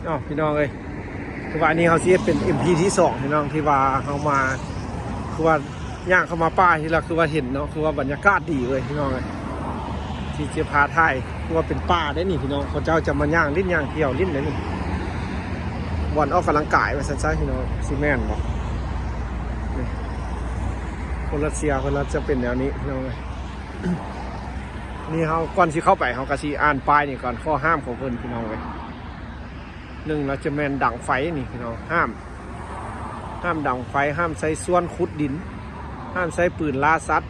ເອົາ ພີ່ນ້ອງເອີຍ ຄືວ່າອັນນີ້ເຮົາຊິເຮັດເປັນເອັມພີທີສອງ ພີ່ນ້ອງ ທີ່ວ່າເຮົາມາ ຄືວ່າຍ່າງເຂົ້າມາປ່າທີ່ລະ ຄືວ່າເຫັນເນາະ ຄືວ່າບັນຍາກາດດີເວີຍ ພີ່ນ້ອງເອີຍ ທີ່ຈະພາຖ່າຍ ຄືວ່າເປັນປ່າເດ້ນີ້ ພີ່ນ້ອງ ເຂົາເຈົ້າຈະມາຍ່າງຫຼິ້ນຍ່າງທ່ຽວຫຼິ້ນເດ້ນີ້ ບ່ອນອອກກຳລັງກາຍວ່າຊັ້ນຊະ ພີ່ນ້ອງ ຊິແມ່ນບໍ່ ນີ້ ຄົນຣັດເຊຍເພິ່ນລະຈະເປັນແນວນີ້ ພີ່ນ້ອງເອີຍ ນີ້ເຮົາ ກ່ອນຊິເຂົ້າໄປ ເຮົາກະຊິອ່ານປ້າຍນີ້ກ່ອນ ຂໍ້ຫ້າມຂອງເພິ່ນ ພີ່ນ້ອງເອີຍ. ໜຶ່ງລະຈະແມ່ນດັງໄຟນີ້ພີ່ນ້ອງ ຫ້າມ ຫ້າມດັງໄຟ ຫ້າມໃຊ້ສ່ວນຂຸດດິນ ຫ້າມໃຊ້ປືນລ່າສັດ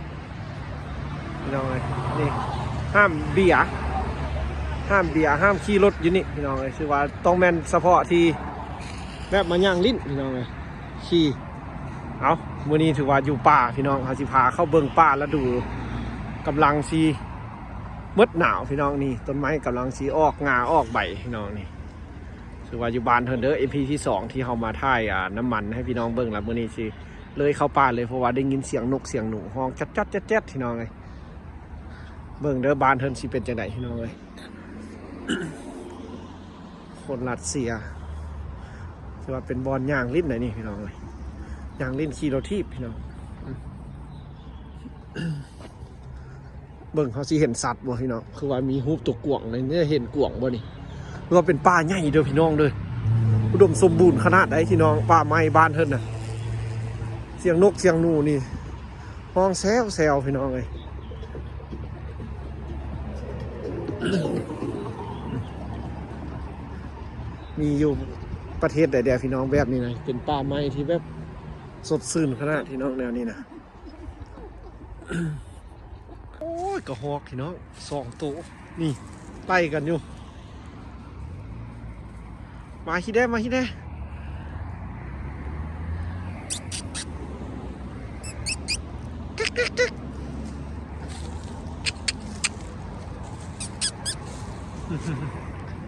ພີ່ນ້ອງເອີຍ ນີ້ ຫ້າມເບຍ ຫ້າມເບຍ ຫ້າມຂີ່ລົດຢູ່ນີ້ ພີ່ນ້ອງເອີຍ ຄືວ່າຕ້ອງແມ່ນສະເພາະທີ່ແບບມາຍ່າງຫຼິ້ນ ພີ່ນ້ອງເອີຍ ຂີ່ ເອົາ ມື້ນີ້ຖືວ່າຢູ່ປ່າ ພີ່ນ້ອງ ເຮົາຊິພາເຂົ້າເບິ່ງປ່າລະດູ ກຳລັງຊິ ໝົດໜາວ ພີ່ນ້ອງ ນີ້ ຕົ້ນໄມ້ກຳລັງຊິອອກງ່າອອກໃບ ພີ່ນ້ອງ ນີ້ ຖືວ່າຢູ່ບ້ານເພິ່ນເດີ ເອັມພີທີສອງ ທີ່ເຮົາມາຖ່າຍ ອ່າ ນ້ຳມັນໃຫ້ພີ່ນ້ອງເບິ່ງ ລະມື້ນີ້ຊິເລີຍເຂົ້າປ່າເລີຍ ເພາະວ່າໄດ້ຍິນສຽງນົກສຽງໜູຮ້ອງຈັດໆແຈດໆ ພີ່ນ້ອງເອີຍ ເບິ່ງເດີ ບ້ານເພິ່ນຊິເປັນຈັ່ງໃດ ພີ່ນ້ອງເອີຍ. ຄົນຣັດເຊຍ ຖືວ່າເປັນບ່ອນຍ່າງຫຼິ້ນໃດນີ້ ພີ່ນ້ອງເອີຍ ຍ່າງຫຼິ້ນຂີ່ລົດຖີບ ພີ່ນ້ອງ ເບິ່ງເຮົາຊິເຫັນສັດບໍ່ພີ່ນ້ອງ ຄືວ່າມີຮູບຕົວກວາງນີ້ ເຫັນກວາງບໍ່ນີ້ ຄືວ່າເປັນປ່າໃຫຍ່ເດີພີ່ນ້ອງເດີ ອຸດົມສົມບູນຂະໜາດໃດພີ່ນ້ອງ ປ່າໄມ້ບ້ານເພິ່ນນະ ສຽງນົກສຽງໜູນີ້ຮ້ອງແຊວໆ ພີ່ນ້ອງເອີຍ ມີຢູ່ປະເທດໃດແດ່ພີ່ນ້ອງ ແບບນີ້ນະ ເປັນປ່າໄມ້ທີ່ແບບສົດຊື່ນຂະໜາດ ພີ່ນ້ອງ ແນວນີ້ນະ. ໂອ້ຍ ກະຮອກພີ່ນ້ອງ ສອງໂຕ ນີ້ ໄລ່ກັນຢູ່ ມາຂີ້ແດ່ ມາຂີ້ແດ່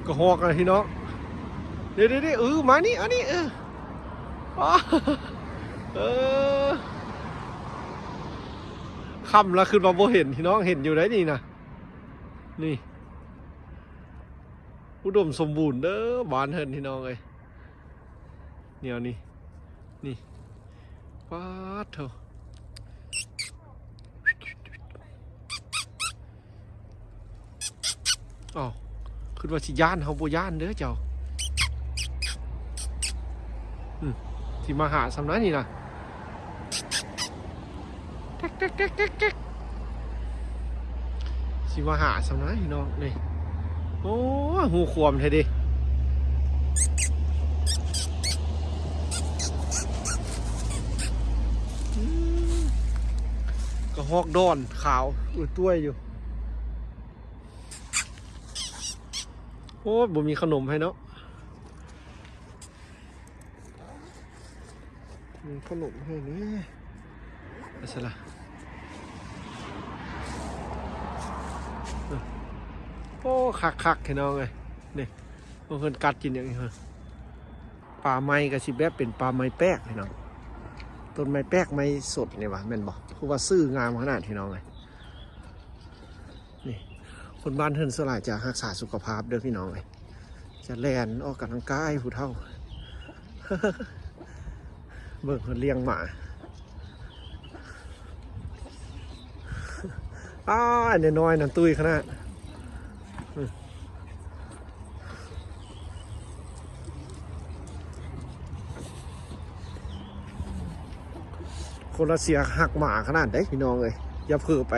ກະຮອກນະພີ່ນ້ອງ ເດໆໆ ເອີ ມານີ້ ອັນນີ້ ເອີ ເອີ ຄ່ຳລະ ຄືວ່າບໍ່ເຫັນພີ່ນ້ອງ ເຫັນຢູ່ໃດນີ້ນະ ນີ້ ອຸດົມສົມບູນເດີ ບ້ານເພິ່ນພີ່ນ້ອງເອີຍ ແນວນີ້ ນີ້ ປາດໂທ້ ອ້າວ ຄິດວ່າຊິຢ້ານ ເຮົາບໍ່ຢ້ານເດີເຈົ້າ ອືມ ຊິມາຫາສ່ຳໃດນີ້ນະ ແກັກໆໆໆໆ ຊິມາຫາສ່ຳໃດພີ່ນ້ອງນີ້ ໂອ້ຍ ຮູ້ຄວາມແທ້ເດ ອືມ ກະຮອກດອນຂາວ ອືດຕ້ວຍຢູ່ ໂອ້ຍ ບໍ່ມີຂະໜົມໃຫ້ເນາະ ມີຂະໜົມໃຫ້ແດ່ ໄປໃສລະ ໂອ້ ຄັກໆ ພີ່ນ້ອງເອີຍ ນີ້ ເບິ່ງເພິ່ນກັດກິນຫຍັງນີ້ ປາໄມ້ກະຊິແບບເປັນປາໄມ້ແປກພີ່ນ້ອງ ຕົ້ນໄມ້ແປກໄມ້ສົດນີ້ຫວາ ແມ່ນບໍ່ ຄືວ່າຊື່ງາມຂະໜາດພີ່ນ້ອງເອີຍ ນີ້ ຄົນບ້ານເພິ່ນສ່ວນຫຼາຍຈະຮັກສາສຸຂະພາບເດີພີ່ນ້ອງເອີຍ ຈະແລ່ນອອກກຳລັງກາຍຜູ້ເຖົ້າ ເບິ່ງເພິ່ນລ້ຽງໝາ ອ້າ ນ້ອຍໆ ນັ້ນຕຸ້ຍຂະໜາດ ຄົນຣັດເຊຍຮັກໝາຂະໜາດໃດພີ່ນ້ອງເອີຍ ຢ່າເຜີໄປ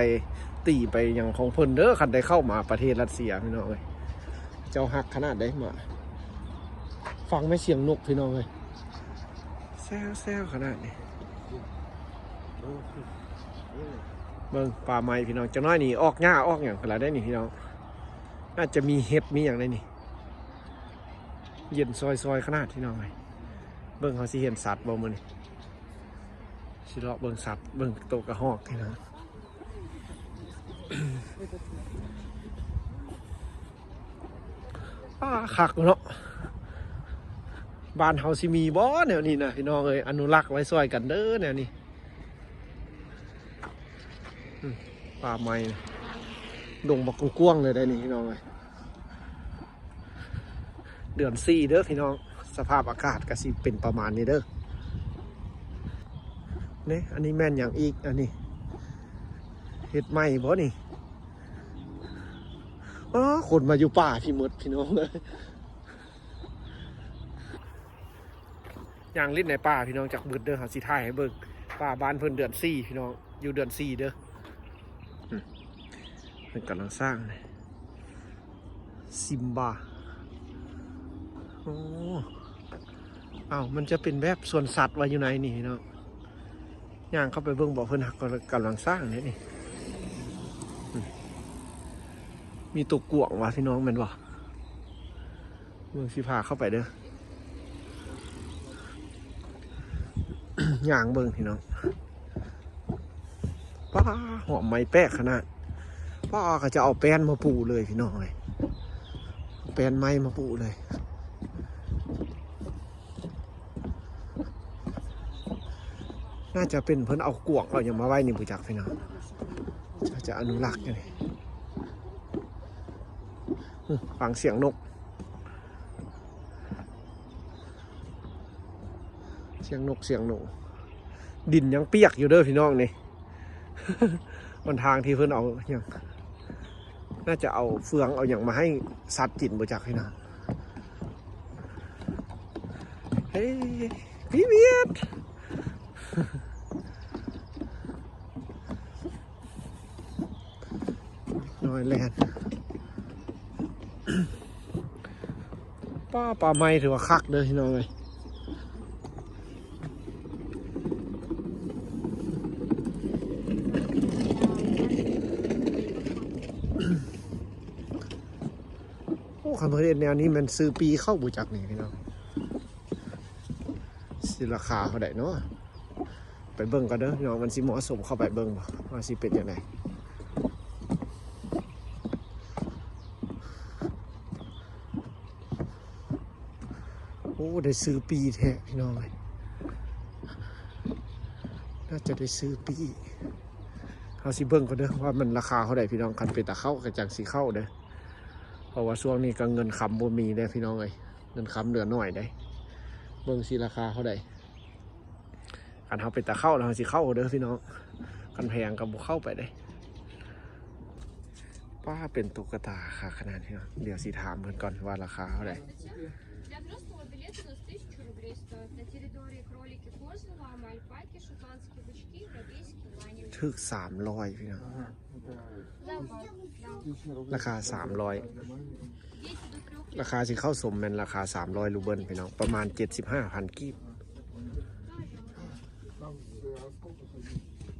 ຕີໄປຫຍັງຂອງເພິ່ນເດີ ຄັນໄດ້ເຂົ້າມາປະເທດຣັດເຊຍພີ່ນ້ອງເອີຍ ເຈົ້າຮັກຂະໜາດໃດໝາ ຟັງແມ່ສຽງນົກພີ່ນ້ອງເອີຍ ແຊວໆ ຂະໜາດນີ້ ເບິ່ງປ່າໄມ້ພີ່ນ້ອງ ຈັກໜ້ອຍນີ້ອອກຫຍ້າອອກຫຍັງພຸ້ນລະໄດ໋ນີ້ພີ່ນ້ອງ ອາດຈະມີເຫັດມີຫຍັງໄດ໋ນີ້ ເຢັນຊ່ອຍໆ ຂະໜາດພີ່ນ້ອງເອີຍ ເບິ່ງເຮົາຊິເຫັນສັດບໍ່ມື້ນີ້ ຊິເລາະເບິ່ງສັດ ເບິ່ງໂຕກະຮອກພີ່ນ້ອງ ອ້າ ຄັກເນາະ ບ້ານເຮົາຊິມີບໍ່ແນວນີ້ນະ ພີ່ນ້ອງເອີຍ ອະນຸລັກໄວ້ຊ່ອຍກັນເດີແນວນີ້ ອືມ ປ່າໄມ້ ດົງບັກກວ້າງໆ ເລີຍໄດ໋ນີ້ ພີ່ນ້ອງເອີຍ. ເດືອນສີ່ເດີພີ່ນ້ອງ ສະພາບອາກາດກໍຊິເປັນປະມານນີ້ເດີ. ນີ້ ອັນນີ້ແມ່ນຫຍັງອີກ? ອັນນີ້ເຮັດໃໝ່ບໍ່ນີ້? ອໍ ຄົນມາຢູ່ປ່າພີ່ໝົດພີ່ນ້ອງເອີຍ. ຍ່າງຫຼິ້ນໃນປ່າພີ່ນ້ອງ ຈັກບຶດເດີ. ເຮົາຊິຖ່າຍໃຫ້ເບິ່ງ ປ່າບ້ານເພິ່ນເດືອນສີ່ພີ່ນ້ອງ ຢູ່ເດືອນສີ່ເດີ. ອືມ ເພິ່ນກຳລັງສ້າງ ຊິມບາ ໂອ້ ອ້າວ ມັນຈະເປັນແບບສວນສັດວ່າຢູ່ໃນນີ້ເນາະ. ຍ່າງເຂົ້າໄປເບິ່ງບໍ່ ເພິ່ນຫາກກຳລັງສ້າງເດ້ນີ້. ອືມ ມີຕົວກວາງວ່າພີ່ນ້ອງ ແມ່ນບໍ່? ເບິ່ງ ຊິພາເຂົ້າໄປເດີ ຍ່າງເບິ່ງພີ່ນ້ອງ. ປ້າ ຫອມໄມ້ແປກຂະໜາດ. ປ້າ ເຂົາຈະເອົາແປ້ນມາປູເລີຍພີ່ນ້ອງເອີຍ ເອົາແປ້ນໄມ້ມາປູເລີຍ. ໜ້າຈະເປັນເພິ່ນເອົາກວາງເອົາຫຍັງມາໄວ້ນີ້ບໍ່ຈັກພີ່ນ້ອງ ຈະ ຈະອະນຸລັກຢູ່ນີ້. ອື ຟັງສຽງນົກ ສຽງນົກ ສຽງໜູ. ດິນຍັງປຽກຢູ່ເດີພີ່ນ້ອງນີ້ ຫົນທາງທີ່ເພິ່ນເອົາຫຍັງ ໜ້າຈະເອົາເຟືອງເອົາຫຍັງມາໃຫ້ສັດກິນບໍ່ຈັກພີ່ນ້ອງ. ເອີ ພີ່ວຽດ ນ້ອຍແລ່ນ. ປ່າ ປ່າໄມ້ຖືວ່າຄັກເດີພີ່ນ້ອງເອີຍ. ໂອ້ ຄັນເພິ່ນເຮັດແນວນີ້ແມ່ນຊື້ປີ້ເຂົ້າບໍ່ຈັກນີ້ພີ່ນ້ອງ. ຊິລາຄາເທົ່າໃດເນາະ? ໄປເບິ່ງກ່ອນເດີພີ່ນ້ອງ ມັນຊິເໝາະສົມເຂົ້າໄປເບິ່ງບໍ່ ວ່າຊິເປັນຈັ່ງໃດ. ໂອ້ ໄດ້ຊື້ປີ້ແທ້ພີ່ນ້ອງເອີຍ ໜ້າຈະໄດ້ຊື້ປີ້. ເຮົາຊິເບິ່ງກ່ອນເດີວ່າມັນລາຄາເທົ່າໃດພີ່ນ້ອງ ຄັນເປັນຕາເຂົ້າກໍຈັ່ງຊິເຂົ້າເດີ. ເພາະວ່າຊ່ວງນີ້ກໍເງິນຄຳບໍ່ມີເດ້ພີ່ນ້ອງເອີຍ ເງິນຄຳເຫຼືອໜ້ອຍເດ້. ເບິ່ງຊິລາຄາເທົ່າໃດ ຄັນເຮົາເປັນຕາເຂົ້າແລ້ວເຮົາຊິເຂົ້າເດີພີ່ນ້ອງ ຄັນແພງກໍບໍ່ເຂົ້າໄປເດ້. ປ້າ ເປັນຕຸກກະຕາຄັກຂະໜາດນີ້ເນາະ. ດຽວຊິຖາມເພິ່ນກ່ອນວ່າລາຄາເທົ່າໃດ. Для взрослого билет у нас тысячу рублей стоит. На территории кролики кожаного, альпаки, шотландские бычки, европейский ланнинг. ຖືກສາມຮ້ອຍພີ່ນ້ອງ. ລາຄາສາມຮ້ອຍ ລາຄາຊິເຂົ້າສົມແມ່ນລາຄາສາມຮ້ອຍຣູເບິນພີ່ນ້ອງ ປະມານເຈັດສິບຫ້າພັນກີບ.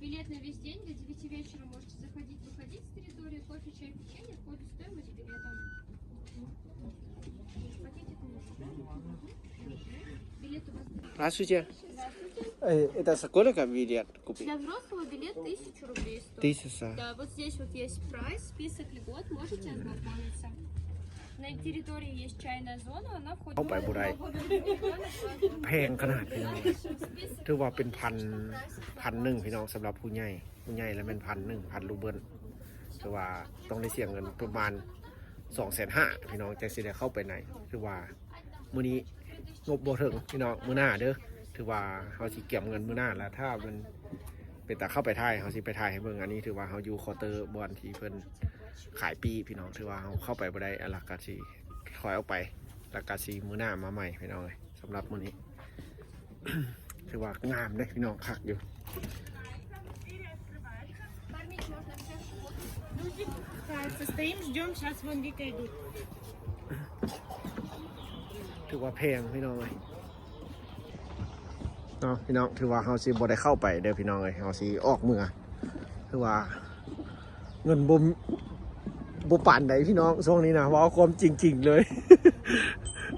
Билет на весь день до девяти вечера можете заходить, выходить с территории. Кофе, чай, печенье входит в стоимость билета. Хотите книжку? Билет у вас. Здравствуйте. Э, это сколько билет купить? Для взрослого билет тысячу рублей стоит. Тысяча. Да, вот здесь вот есть прайс, список льгот, можете ознакомиться. На территории есть чайная зона, она входит. ເຂົ້າໄປບໍ່ໄດ້ ແພງຂະໜາດພີ່ນ້ອງ ຖືວ່າເປັນພັນ ພັນໜຶ່ງພີ່ນ້ອງ ສຳລັບຜູ້ໃຫຍ່ ຜູ້ໃຫຍ່ລະແມ່ນພັນໜຶ່ງ ພັນຣູເບິນ ຖືວ່າຕ້ອງໄດ້ເສຍເງິນປະມານສອງແສນຫ້າພີ່ນ້ອງ ຈັ່ງຊິໄດ້ເຂົ້າໄປໃນ ຖືວ່າ ມື້ນີ້ງົບບໍ່ເຖິງພີ່ນ້ອງ ມື້ໜ້າເດີ. ຖືວ່າເຮົາຊິກຽມເງິນມື້ໜ້າ ແລ້ວຖ້າມັນເປັນຕາເຂົ້າໄປຖ່າຍ ເຮົາຊິໄປຖ່າຍໃຫ້ເບິ່ງ. ອັນນີ້ຖືວ່າເຮົາຢູ່ເຄົາເຕີບ່ອນທີ່ເພິ່ນຂາຍປີ້ພີ່ນ້ອງ ຖືວ່າເຮົາເຂົ້າໄປບໍ່ໄດ້ ແລ້ວກະຊິຖອຍອອກໄປ ແລ້ວກະຊິມື້ໜ້າມາໃໝ່ພີ່ນ້ອງເອີຍ. ສຳລັບມື້ນີ້ ຖືວ່າງາມເດ້ພີ່ນ້ອງ ຄັກຢູ່. Так, стоим, ждём, щас вон Вика идут. ຖືວ່າແພງພີ່ນ້ອງເອີຍເນາະ ພີ່ນ້ອງ. ຖືວ່າເຮົາຊິບໍ່ໄດ້ເຂົ້າໄປເດີພີ່ນ້ອງເອີຍ ເຮົາຊິອອກເມືອ. ຖືວ່າເງິນບໍ່ ບໍ່ປານໃດພີ່ນ້ອງ ຊ່ວງນີ້ນະ ເວົ້າຄວາມຈິງໆເລີຍ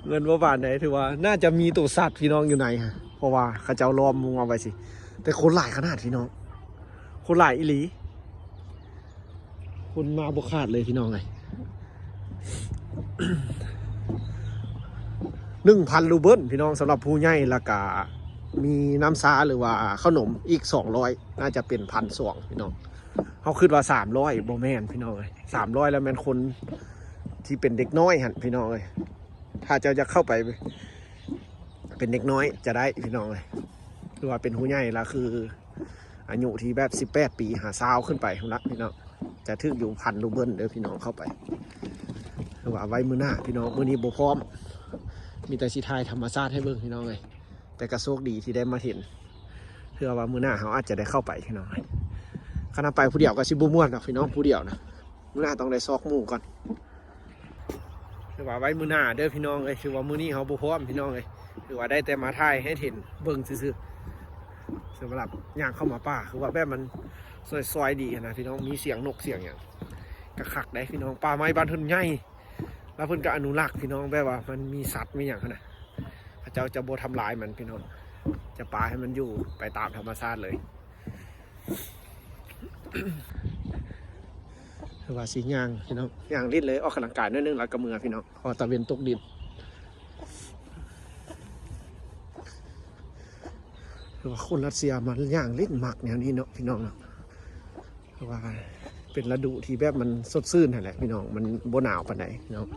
ເງິນບໍ່ປານໃດ. ຖືວ່າໜ້າຈະມີໂຕສັດພີ່ນ້ອງຢູ່ໃນ ເພາະວ່າເຂົາເຈົ້າລ້ອມວົງເອົາໄວ້ຊິ ແຕ່ຄົນຫຼາຍຂະໜາດພີ່ນ້ອງ ຄົນຫຼາຍອີ່ຫຼີ. ຄົນມາບໍ່ຂາດເລີຍພີ່ນ້ອງເອີຍ. ໜຶ່ງພັນຣູເບິນພີ່ນ້ອງ ສຳລັບຜູ້ໃຫຍ່ ແລ້ວກະມີນ້ຳຊາ ຫຼືວ່າເຂົ້າໜົມອີກສອງຮ້ອຍ ໜ້າຈະເປັນພັນສອງພີ່ນ້ອງ. ເຮົາຄິດວ່າສາມຮ້ອຍ ບໍ່ແມ່ນພີ່ນ້ອງເອີຍ ສາມຮ້ອຍແລ້ວແມ່ນຄົນທີ່ເປັນເດັກນ້ອຍຫັ້ນພີ່ນ້ອງເອີຍ. ຖ້າເຈົ້າຢາກເຂົ້າໄປເປັນເດັກນ້ອຍຈະໄດ້ພີ່ນ້ອງເອີຍ ຫຼືວ່າເປັນຜູ້ໃຫຍ່ລະຄືອາຍຸທີ່ແບບສິບແປດປີຫາຊາວຂຶ້ນໄປພຸ້ນລະພີ່ນ້ອງ ຈະຖືກຢູ່ພັນຣູເບິນເດີພີ່ນ້ອງເຂົ້າໄປ ຄືວ່າໄວ້ມື້ໜ້າພີ່ນ້ອງ ມື້ນີ້ບໍ່ພ້ອມ ມີແຕ່ຊິຖ່າຍທຳມະຊາດໃຫ້ເບິ່ງພີ່ນ້ອງເອີຍ ແຕ່ກໍໂຊກດີທີ່ໄດ້ມາເຫັນ ເພື່ອວ່າມື້ໜ້າເຮົາອາດຈະໄດ້ເຂົ້າໄປພີ່ນ້ອງເອີຍ ຄັນເຮົາໄປຜູ້ດຽວກໍຊິບໍ່ມ່ວນດອກພີ່ນ້ອງ ຜູ້ດຽວນະ ມື້ໜ້າຕ້ອງໄດ້ຊອກໝູ່ກ່ອນ ຄືວ່າໄວ້ມື້ໜ້າເດີພີ່ນ້ອງເອີຍ ຄືວ່າມື້ນີ້ເຮົາບໍ່ພ້ອມພີ່ນ້ອງເອີຍ ຄືວ່າໄດ້ແຕ່ມາຖ່າຍໃຫ້ເຫັນເບິ່ງຊື່ໆ ສຳລັບຍ່າງເຂົ້າມາປ່າ ຄືວ່າແບບມັນຊອຍໆດີຫັ້ນນະພີ່ນ້ອງ ມີສຽງນົກສຽງຫຍັງ ກະຄັກເດ້ພີ່ນ້ອງ ປ່າໄມ້ບ້ານເພິ່ນໃຫຍ່ ແລ້ວເພິ່ນກະອະນຸລັກພີ່ນ້ອງ ແບບວ່າມັນມີສັດມີຫຍັງຫັ້ນນະ ເຂົາເຈົ້າຈະບໍ່ທຳລາຍມັນພີ່ນ້ອງ ຈະປະໃຫ້ມັນຢູ່ໄປຕາມທຳມະຊາດເລີຍ ຄືວ່າຊິຍ່າງພີ່ນ້ອງ ຍ່າງຫຼິ້ນເລີຍ ອອກກຳລັງກາຍໜ້ອຍໜຶ່ງ ແລ້ວກໍເມືອພີ່ນ້ອງ ເພາະວ່າຕາເວັນຕົກດິນ ຄືວ່າຄົນຣັດເຊຍມາຍ່າງຫຼິ້ນມັກແນວນີ້ເນາະພີ່ນ້ອງເນາະ ເພາະວ່າເປັນລະດູທີ່ແບບມັນສົດຊື່ນຫັ້ນແຫຼະພີ່ນ້ອງ ມັນບໍ່ໜາວປານໃດພີ່ນ້ອງ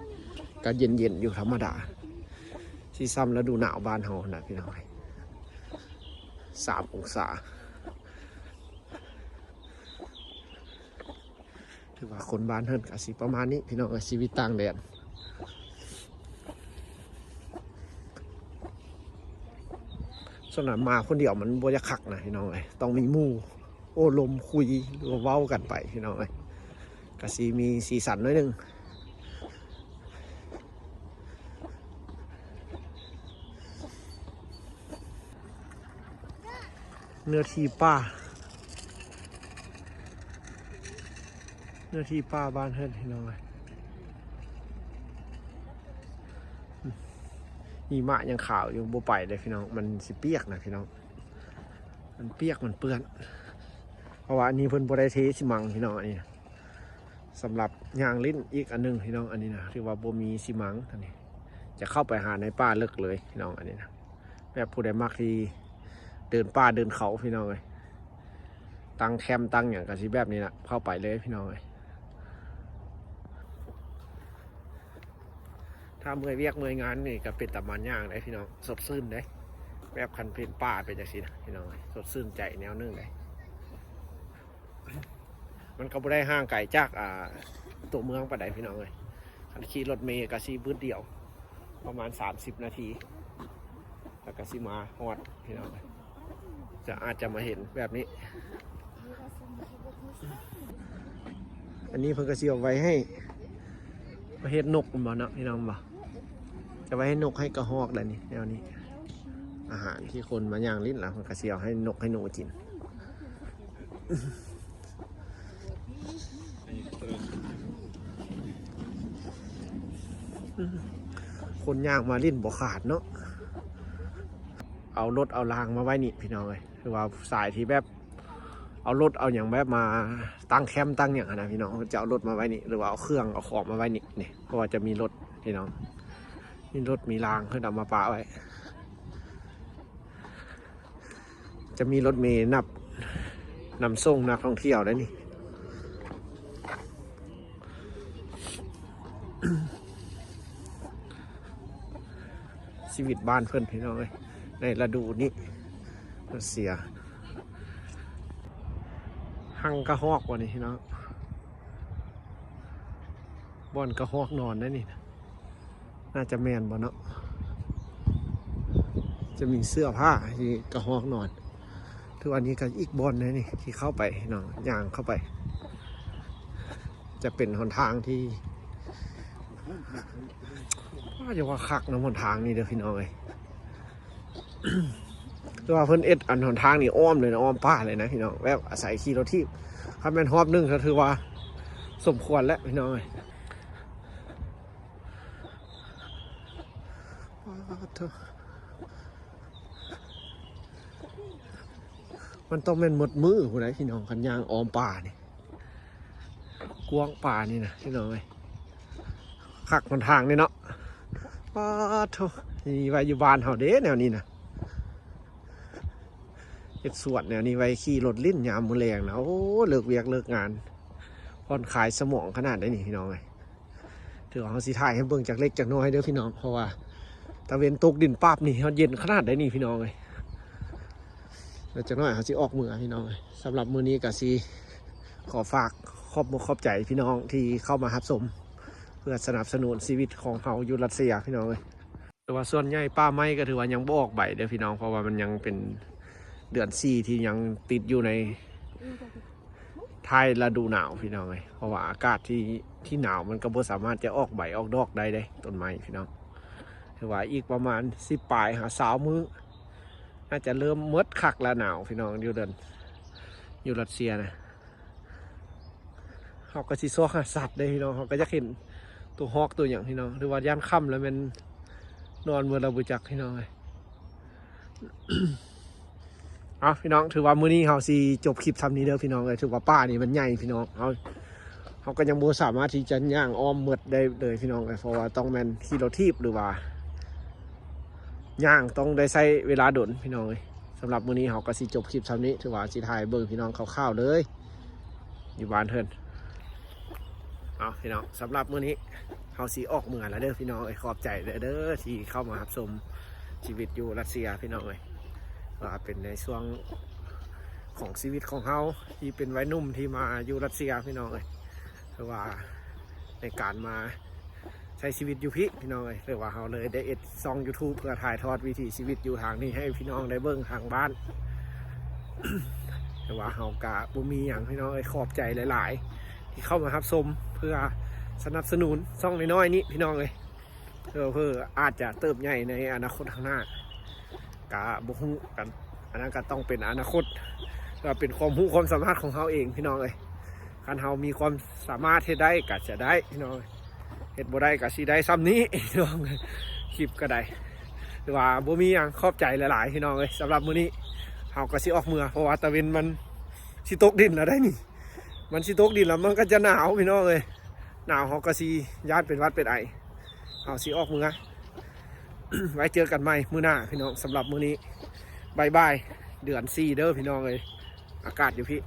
ກໍເຢັນໆຢູ່ທຳມະດາ ຊິຊ່ຳລະດູໜາວບ້ານເຮົາຫັ້ນນະພີ່ນ້ອງ ສາມອົງສາ ຖືວ່າຄົນບ້ານເຮົາກໍຊິປະມານນີ້ພີ່ນ້ອງເອີຍ ຊີວິດຕ່າງແດນ ສ່ວນຫຼາຍມາຄົນດຽວມັນບໍ່ຢາກຄັກນະພີ່ນ້ອງເອີຍ ຕ້ອງມີໝູ່ໂອ້ລົມຄຸຍ ຫຼືວ່າເວົ້າກັນໄປພີ່ນ້ອງເອີຍ ກະຊິມີສີສັນໜ້ອຍໜຶ່ງ ເນື້ອທີ່ປ່າ ເນື້ອທີ່ປ່າບ້ານເພິ່ນພີ່ນ້ອງເອີຍ ຫິມະຍັງຂາວຢູ່ ບໍ່ໄປເດ້ພີ່ນ້ອງ ມັນຊິປຽກນະພີ່ນ້ອງ ມັນປຽກ ມັນເປື້ອນ ເພາະວ່າອັນນີ້ເພິ່ນບໍ່ໄດ້ເທຊີມັງພີ່ນ້ອງ ອັນນີ້ ສຳລັບຍ່າງຫຼິ້ນອີກອັນໜຶ່ງພີ່ນ້ອງ ອັນນີ້ນະ ຖືວ່າບໍ່ມີຊີມັງ ອັນນີ້ ຈະເຂົ້າໄປຫາໃນປ່າເລິກເລີຍພີ່ນ້ອງ ອັນນີ້ນະ ແບບຜູ້ໃດມັກທີ່ເດີນປ່າເດີນເຂົາພີ່ນ້ອງເອີຍ ຕັ້ງແຄມຕັ້ງຫຍັງກໍຊິແບບນີ້ລະ ເຂົ້າໄປເລີຍພີ່ນ້ອງເອີຍ ຖ້າເມື່ອຍວຽກເມື່ອຍງານນີ້ກໍເປັນຕາມາຍ່າງໄດ້ພີ່ນ້ອງ ສົດຊື່ນເດ້ ແບບຄັນເປັນປ່າເປັນຈັ່ງຊີ້ນະພີ່ນ້ອງເອີຍ ສົດຊື່ນໃຈແນວໜຶ່ງເດ້. ມັນກໍບໍ່ໄດ້ຫ່າງໄກຈາກ ອ່າ ຕົວເມືອງປານໃດພີ່ນ້ອງເອີຍ ຄັນຂີ່ລົດເມກໍຊິບຶດດຽວ ປະມານສາມສິບນາທີ ແລ້ວກໍຊິມາຮອດພີ່ນ້ອງເອີຍ ຈະ ອາດຈະມາເຫັນແບບນີ້ ອັນນີ້ເພິ່ນກໍຊິເອົາໄວ້ໃຫ້ປະເພດນົກແມ່ນບໍ່ເນາະ ພີ່ນ້ອງເນາະ ຈະໄວ້ໃຫ້ນົກໃຫ້ກະຮອກແຫຼະນີ້ ແນວນີ້ ອາຫານທີ່ຄົນມາຍ່າງຫຼິ້ນລະ ເພິ່ນກໍຊິເອົາໃຫ້ນົກໃຫ້ໜູກິນ. ຄົນຍ່າງມາຫຼິ້ນບໍ່ຂາດເນາະ ເອົາລົດເອົາລາງມາໄວ້ນີ້ພີ່ນ້ອງເອີຍ ຄືວ່າສາຍທີ່ແບບເອົາລົດເອົາຫຍັງແບບມາຕັ້ງແຄມຕັ້ງຫຍັງຫັ້ນນະພີ່ນ້ອງ ຈະເອົາລົດມາໄວ້ນີ້ ຫຼືວ່າເອົາເຄື່ອງເອົາຂອງມາໄວ້ນີ້ ນີ້ ເພາະວ່າຈະມີລົດພີ່ນ້ອງ ມີລົດມີລາງເພິ່ນເອົາມາປະໄວ້. ຈະມີລົດເມນັບ ນຳສົ່ງນັກທ່ອງທ່ຽວໄດ້ນີ້ ຊີວິດບ້ານເພິ່ນພີ່ນ້ອງເອີຍ ໃນລະດູນີ້ ເສຍ ຮັງກະຮອກວ່ານີ້ພີ່ນ້ອງ ບ່ອນກະຮອກນອນໄດ້ນີ້ນະ. ໜ້າຈະແມ່ນບໍ່ເນາະ ຈະມີເສື້ອຜ້າທີ່ກະຮອກນອນ ຖືວ່ານີ້ກໍອີກບ່ອນໜຶ່ງນີ້ທີ່ເຂົ້າໄປເນາະ ຍ່າງເຂົ້າໄປ ຈະເປັນຫົນທາງທີ່ ວ່າ ຢ່າວ່າຄັກນຳຫົນທາງນີ້ເດີພີ່ນ້ອງເອີຍ. ແຕ່ວ່າເພິ່ນເຮັດອັນຫົນທາງນີ້ອ້ອມເລີຍນະ ອ້ອມປ່າເລີຍນະພີ່ນ້ອງ ແບບອາໄສຂີ່ລົດຖີບ ຄັນແມ່ນຮອບໜຶ່ງກໍຖືວ່າສົມຄວນແລ້ວພີ່ນ້ອງເອີຍ. ປາດໂທ້ ມັນຕ້ອງແມ່ນໝົດມື້ພຸ້ນໃດ໋ພີ່ນ້ອງ ຄັນຍ່າງອ້ອມປ່ານີ້ ກວ້າງປ່ານີ້ນະພີ່ນ້ອງເອີຍ. ຄັກຫົນທາງນີ້ເນາະ ປາດໂທ້ ນີ້ໄວ້ຢູ່ບ້ານເຮົາເດ້ແນວນີ້ນະ ເຮັດສວນແນວນີ້ໄວ້ຂີ່ລົດຫຼິ້ນຍາມມື້ແລງນະ ໂອ້ ເລີກວຽກເລີກງານ ຜ່ອນຄາຍສະໝອງຂະໜາດໃດນີ້ພີ່ນ້ອງເອີຍ. ຖືວ່າເຮົາຊິຖ່າຍໃຫ້ເບິ່ງຈັກເລັກຈັກນ້ອຍເດີພີ່ນ້ອງ ເພາະວ່າຕາເວັນຕົກດິນປາບນີ້ ເຮົາເຢັນຂະໜາດໃດນີ້ພີ່ນ້ອງເອີຍ. ແລ້ວຈັກໜ້ອຍເຮົາຊິອອກເມືອພີ່ນ້ອງເອີຍ. ສຳລັບມື້ນີ້ກໍຊິຂໍຝາກຂອບອົກຂອບໃຈພີ່ນ້ອງທີ່ເຂົ້າມາຮັບຊົມ ເພື່ອສະໜັບສະໜູນຊີວິດຂອງເຮົາຢູ່ຣັດເຊຍພີ່ນ້ອງເອີຍ. ແຕ່ວ່າສ່ວນໃຫຍ່ປ່າໄມ້ກໍຖືວ່າຍັງບໍ່ອອກໃບເດີພີ່ນ້ອງ ເພາະວ່າມັນຍັງເປັນເດືອນສີ່ທີ່ຍັງຕິດຢູ່ໃນທ້າຍລະດູໜາວພີ່ນ້ອງເອີຍ. ເພາະວ່າອາກາດທີ່ ທີ່ໜາວມັນກໍບໍ່ສາມາດຈະອອກໃບອອກດອກໄດ້ເດ້ ຕົ້ນໄມ້ພີ່ນ້ອງ. ຖືວ່າອີກປະມານສິບປາຍຫາຊາວມື້ ໜ້າຈະເລີ່ມໝົດຄັກລະໜາວພີ່ນ້ອງ ຢູ່ເດືອນ ຢູ່ຣັດເຊຍນະ. ເຮົາກໍຊິຊອກຫາສັດເດ້ພີ່ນ້ອງ ເຮົາກໍຢາກເຫັນຕົວຮອກຕົວຫຍັງພີ່ນ້ອງ. ຫຼືວ່າຢ້ານຄ່ຳແລ້ວແມ່ນນອນເບິດແລ້ວບໍ່ຈັກພີ່ນ້ອງເອີຍ. ເອົາພີ່ນ້ອງ ຖືວ່າມື້ນີ້ເຮົາຊິຈົບຄລິບສ່ຳນີ້ເດີພີ່ນ້ອງເອີຍ. ຖືວ່າປ່ານີ້ມັນໃຫຍ່ພີ່ນ້ອງ ເຮົາ ເຮົາກໍຍັງບໍ່ສາມາດທີ່ຈະຍ່າງອ້ອມໝົດໄດ້ເລີຍພີ່ນ້ອງເອີຍ ເພາະວ່າຕ້ອງແມ່ນຂີ່ລົດຖີບ ຫຼືວ່າຍ່າງ ຕ້ອງໄດ້ໃຊ້ເວລາດົນພີ່ນ້ອງເອີຍ. ສຳລັບມື້ນີ້ເຮົາກໍຊິຈົບຄລິບສ່ຳນີ້ ຖືວ່າຊິຖ່າຍເບິ່ງພີ່ນ້ອງຄ່າວໆເລີຍ ຢູ່ບ້ານເພິ່ນ. ເອົາພີ່ນ້ອງ ສຳລັບມື້ນີ້ເຮົາຊິອອກເມືອແລ້ວເດີພີ່ນ້ອງເອີຍ. ຂອບໃຈເດີທີ່ເຂົ້າມາຮັບຊົມຊີວິດຢູ່ຣັດເຊຍພີ່ນ້ອງເອີຍ ວ່າເປັນໃນຊ່ວງຂອງຊີວິດຂອງເຮົາທີ່ເປັນໄວໜຸ່ມທີ່ມາຢູ່ຣັດເຊຍພີ່ນ້ອງເອີຍ. ຄືວ່າໃນການມາໃຊ້ຊີວິດຢູ່ພີ້ພີ່ນ້ອງເອີຍ ຄືວ່າເຮົາເລີຍໄດ້ເຮັດຊ່ອງ YouTube ເພື່ອຖ່າຍທອດວິຖີຊີວິດຢູ່ທາງນີ້ໃຫ້ພີ່ນ້ອງໄດ້ເບິ່ງທາງບ້ານ. ແຕ່ວ່າເຮົາກະບໍ່ມີຫຍັງພີ່ນ້ອງເອີຍ ຂອບໃຈຫຼາຍໆ ທີ່ເຂົ້າມາຮັບຊົມເພື່ອສະໜັບສະໜູນຊ່ອງນ້ອຍໆນີ້ພີ່ນ້ອງເອີຍ. ເພື່ອ ເພື່ອອາດຈະເຕີບໃຫຍ່ໃນອະນາຄົດຂ້າງໜ້າ ກະບໍ່ຮູ້ກັນ ອັນນັ້ນກະຕ້ອງເປັນອະນາຄົດ ເພື່ອເປັນຄວາມຮູ້ຄວາມສາມາດຂອງເຮົາເອງພີ່ນ້ອງເອີຍ. ຄັນເຮົາມີຄວາມສາມາດເຮັດໄດ້ກະຈະໄດ້ພີ່ນ້ອງເອີຍ ເຮັດບໍ່ໄດ້ກະຊິໄດ້ສ່ຳນີ້ພີ່ນ້ອງເອີຍ. ຄລິບກະໄດ້ ຖືວ່າບໍ່ມີຫຍັງ ຂອບໃຈຫຼາຍໆພີ່ນ້ອງເອີຍ. ສຳລັບມື້ນີ້ເຮົາກະຊິອອກເມືອ ເພາະວ່າຕາເວັນມັນຊິຕົກດິນແລ້ວໄດ໋ນີ້ ມັນຊິຕົກດິນແລ້ວມັນກໍຈະໜາວພີ່ນ້ອງເອີຍ. ໜາວເຮົາກໍຊິຢ້ານເປັນຫວັດເປັນໄອ. ເຮົາຊິອອກເມືອ ໄວ້ເຈີກັນໃໝ່ມື້ໜ້າພີ່ນ້ອງ. ສຳລັບມື້ນີ້ບາຍບາຍ ເດືອນສີ່ເດີພີ່ນ້ອງເອີຍ. ອາກາດຢູ່ພີ້